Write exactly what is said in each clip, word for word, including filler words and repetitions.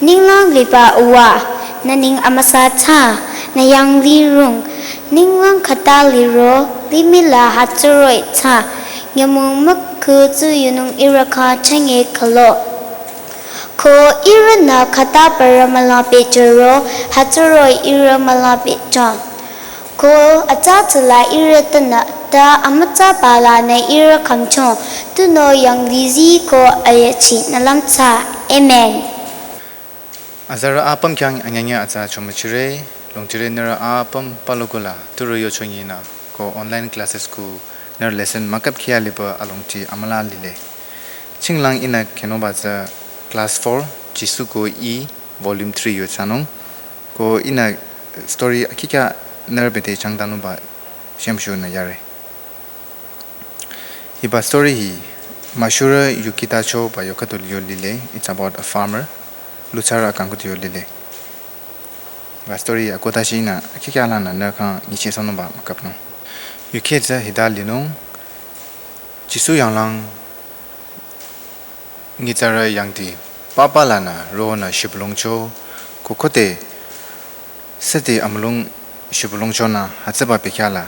Ninglang liba uwa, nü neng amüsa thsa, nü yanglih rung, ninglang khüta liro, limih la hütsüroh-i thsa, nyümong mükhu tsü yunung ihrü khyang chünye khülo. Ko ihrünü khüta parü müla pehjüro, hütsüroh-i ihrü müla pehjüng. Ko atsa tsüla ihrü tenü ta amütsaba lanü ihrü khümchong, tunüo yanglih zii ko ayüchi nü lümthsa. Amen. Azarü apüm khyang anyanya atsa chomüchire, longchire nührü apüm palu kula, turo yochonyi nü, ko online classes ku nührü lesson mükap khya liba alongti amüla lile. Chinglang ihnü khyünungba tsü class four, Jisu ko I, volume three yo thsanung, ko ihnü story akikya nührü bete changdanungba shemshu nü yare. Hiba story hi müshurü yukitachoba yo khüdu yo lile. It's about a farmer. Lutsarü akang khüdu yo lile. Hiba story akohdashi ihnü akikya lanü nührü khyang nyichehsohnungba mükapnung. Yukheh tsü hita linung. Jisu yanglang nyitsarü yangdi papa lanü ronü shibülungcho, ko khode süde amülung shibülungchonü hütsüba bekhyah la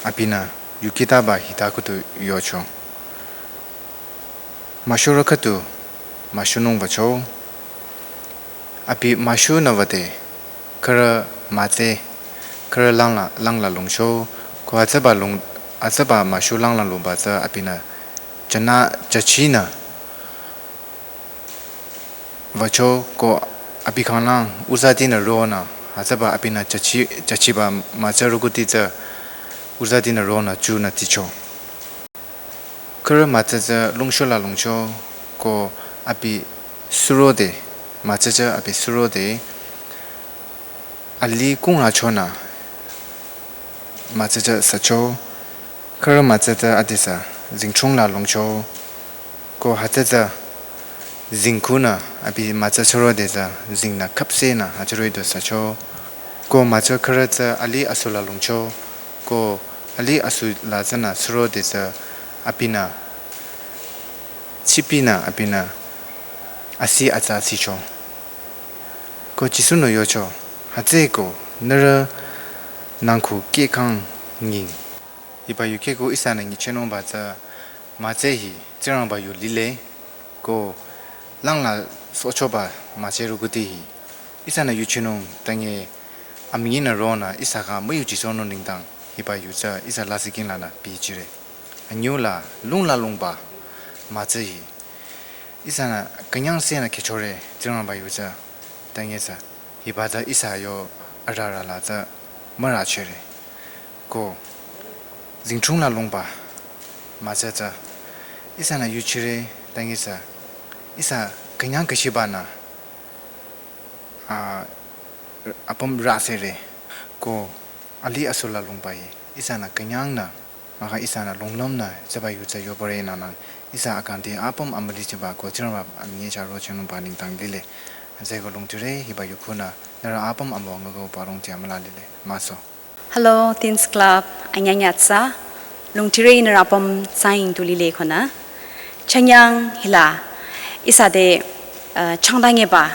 abinü yukitaba hita khüdu yocho. Müshurü khüdu müshunung wücho. Abi müshunü wüde khürü mütse, khürü langla, langla lungcho, ko hütsüba lung, hütsüba müshu langla lungba tsü abinü jünü, jüchinü wücho, ko abi khanglang uzatinü ronü, hütsüba abinü jüchi, jüchiba mütse rükuti tsü uzatinü ronü chunü tsicho. Khürü mütse tsü lungshu la lungcho, ko abi surode, mütse tsü abi surode, alih kung achonü mütse tsü sücho. Khürü mütse tsü adesü zingchung la lungcho, ko hütsü tsü zingkhunü abi mütse surode tsü zingnü khüpsenü hütsüroh-i du sücho. Ko mütse khürü tsü alih asu la lungcho, ko alih asu la tsünü surode tsü abinü, chipinü abinü asi atsa sicho. Ko Jisu-nü yocho, hütsüeko nührü nangku kehkhang nying. Hiba yukheh ko ihsanü nyichehnungba tsü mütse hi Tsingrangba yu lile, ko langla sohchoba mütse rükuti hi ihsanü yuchinung tange amünyinü ronü ihsa khyang müyuchisohnung nengdang hiba yu tsü ihsa lasih king lanü bichire. Anyüh la lungla lungba mütse hi ihsanü künyangsehnü khehchore Tsingrangba yu tsü tange tsü hiba tsü ihsa yo arara la tsü mürüchere. Ko zingchung la lungba mütse tsü ihsanü yuchire tange tsü ihsa künyang khehchibanü, a, apüm rüsere. Ko alih asu la lungba hi ihsanü künyangnü, mahkhang ihsanü lunglümnü tsüba yu tsü yobore nünang ihsa akangti apüm amülichiba ko Tsingrangba amünyi chah rochenungba nengdang lile. Hütsüeko lungtire hiba yu khunü nührü apüm amüwa nguko parongti amüla lile. Müso. Hello, Teens Club, anyanya atsa. Lungtire nührü apüm tsaying tu lile khonü. Chanyang hila ihsa te, uh, changdangeba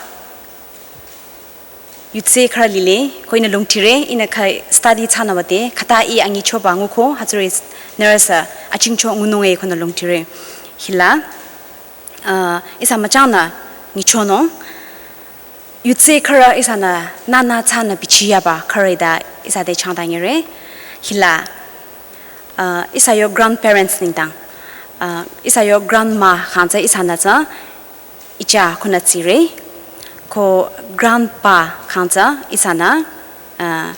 yutse khürü lile, ko ihnü lungtire, ihnü kha study thsanü wüde, khüta I anyichoba nguko, hütsüri nührü sü achingcho ngunung-e khonü lungtire. Hila, uh, ihsa müchangnü nyichonung. Yutse khürü ihsanü nünü thsanü bichiyaba khürü ita ihsa te changdangere. Hila, uh, ihsa yo grandparents nengdang, uh, ihsa yo grandma khang tsü ihsanü tsü icha khonü tsire. Ko grandpa khang tsü ihsanü, uh,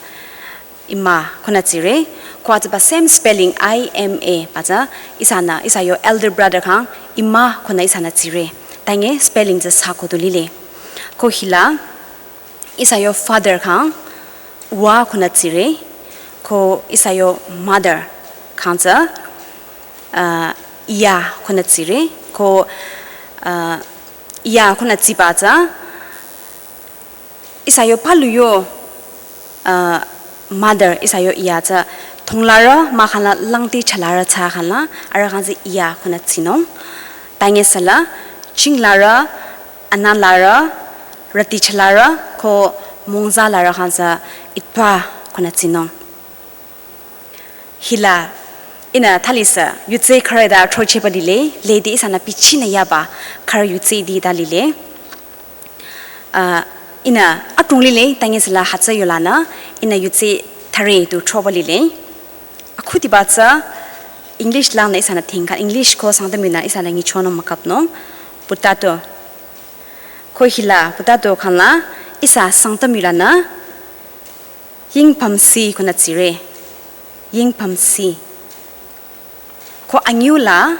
ima khonü tsire. Ko hütsüba same spelling, I M A, ba tsü ihsanü, ihsa yo elder brother khang ima khonü ihsanü tsire. Tange spelling tsü sü khüdu lile. Ko hila, ihsa yo father khang uwa khonü tsire. Ko ihsa yo mother khang tsü, uh, iya khonü tsire. Ko, uh, iya khonü tsiba tsü ihsa yo palu yo, uh, mother, ihsa yo iya tsü thonglarü mahkhang la langti chalarü thsakhang la, arüh khang tsü iya khonü tsinung. Tange süla, chinglarü, anülarü, Rüti chalarü ko mongza larü khansa itpa konü tsinung. Hila ihnü thalisü yutse khürü da throchehba lile, lede ihsanü bichinü yaba khürü yutse di da lile. Ah, ihnü atung lile, tangi sila hütsü yolanü, ihnü yutse thare du throba lile. Akhudiba tsü English lanü ihsanü tingka, English ko Sangtam yunü ihsanü nyichonung mükapnung. Potato. Ko hila potato khanla ihsa Sangtam yulanü yingpamsi konü tsire. Yingpamsi. Ko anyüla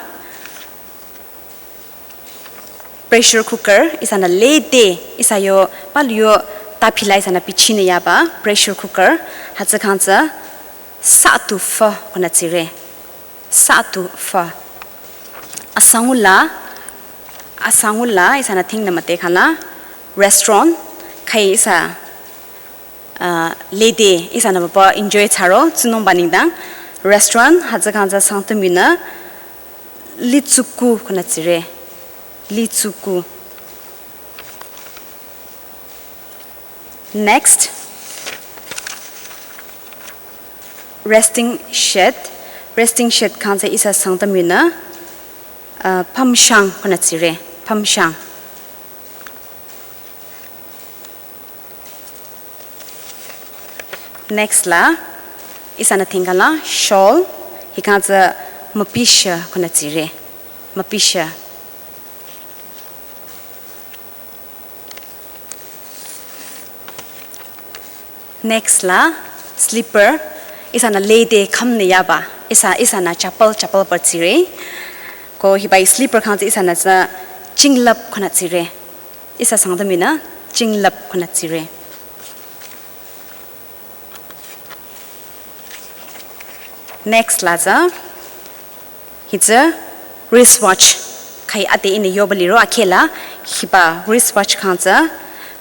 pressure cooker, ihsanü lede, ihsa yo, palu yo, tapila ihsanü bichinü yaba pressure cooker, hütsü khansa, satu fa konü tsire. Satu fa. Asangula, asangula, ihsanü tingnü mate khanla, restaurant, khai ihsa, ah, lede, ihsanü baba enjoy thsaro, tsunung baningdang, restaurant, hütsü khansa Sangtam yunü, litsuku konü tsire. Litsuku. Next, resting shed. Resting shed khansa ihsa Sangtam yunü, ah, pamshang konü tsire. Pamshang. Next la, ihsanü tingkala shawl, hikhansa müpisha konü tsire. Müpisha. Next la, slipper, ihsanü lede khamnü yaba, ihsa, ihsanü chappal, chappal par tsire. Ko hiba slipper khansa ihsanü tsü chinglap konü tsire. Ihsa Sangtam yunü chinglap konü tsire. Next la tsü, hitsü wristwatch. Khai ate ihnü yoba liro akhela, hiba wristwatch khansa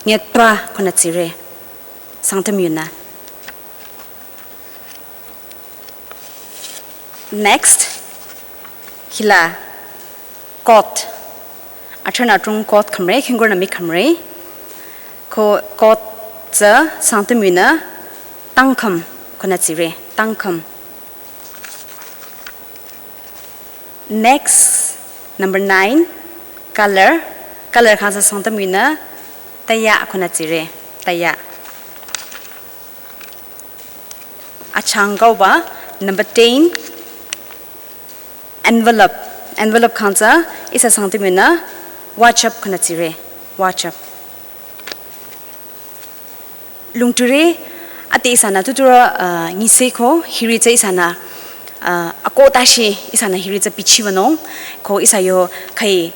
nyetpa konü tsire. Sangtam yunü. Next, hila coat. Atranü atung coat khamre, khingkur nü mi khamre. Ko coat tsü Sangtam yunü tangkham konü tsire, tangkham. Next, number nine, color. Color khansa Sangtam yunü taya konü tsire, taya. Achangkauba, number ten, envelope. Envelope khansa ihsa Sangtam yunü wachap konü tsire, wachap. Lungtire, ate ihsanü tuturü, ah, nyiseko, hiri tsü ihsanü, ah, akotashi ihsanü hiri tsü bichibanung, ko ihsa yo khai,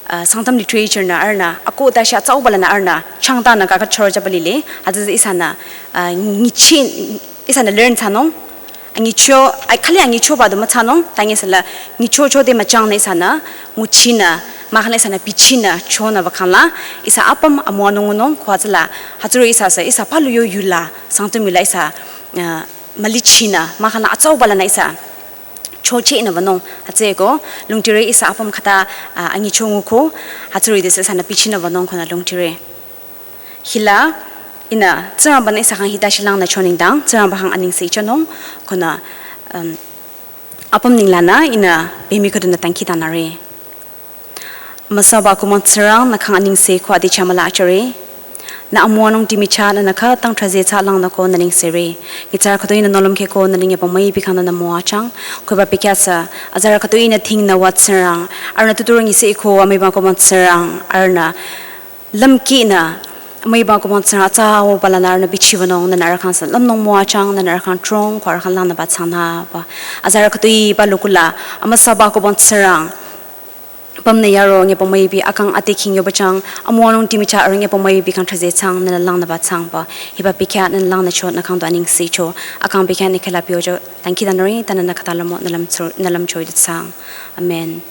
ah, Sangtam literature nü arühnü, akotashi atsauba lanü arühnü, changtanü kaka choro jaba lile, hütsü ihsanü, ah, nyichi, ihsanü learn thsanung, anyicho, ai, khali anyichoba du müthsanung, tangi sila nyichocho de müchangnü ihsanü, nguchinü, mahkhang ihsanü bichinü, chonü ba khanla, ihsa apüm amüwanung ngunung, ko hütsüla, hütsüro ihsa sü, ihsa palu yo yula, Sangtam yula ihsa, ah, mülichinü, mahkhang atsauba lanü ihsa, chochehnü banung, hütsüeko, lungtire ihsa apüm khata, ah, anyicho nguko, hütsüro ide sü ihsanü bichinü banung konü lungtire. Hila, ihnü, Tsingrangbanü ihsa khyang hita shilangnü choningdang, Tsingrangba khyang anengse chonung, konü, um, apüm ninglanü, ihnü, bemi khüdunü tangki tanare. Amüsaba kumon Tsingrang, nü khyang anengse ko adi chamüla achare. Nü amüwanung dimicha, nü nü khütang traze tsa langnü ko nü nengsere. Nyitsarü khütoi nü nohlüm kheh ko nü nengye pamai bikhangnü nü müwachang. Ko hiba bikhya sü, azarü khütoi nü tingnü wa Tsingrang. Arühnü tuturü nyise ko amüiba kumon Tsingrang, arühnü lümkinü, amüiba kumon Tsingrang, atsauba lanü arühnü bichibanung, nü nü arüh khyang sü lümnung müwachang, nü nü arüh khyang trong, ko arüh khyang langnüba thsangnüba. Azarü khütoiba lukula, amüsaba kumon Tsingrang. Pümnü yaro nge pamai bi akang ate khing yoba chang, amüwanung dimicha arüh nge pamai bi khyang traze thsang, nü nü langnüba thsangba. Hiba bikhya nü nü langnü cho, nü khyang du anengse cho, akang bikhya nü khela piojo, tangki tanare, tanü nü khata lümmo, nü lümcho, nü lümcho ide thsang. Amen.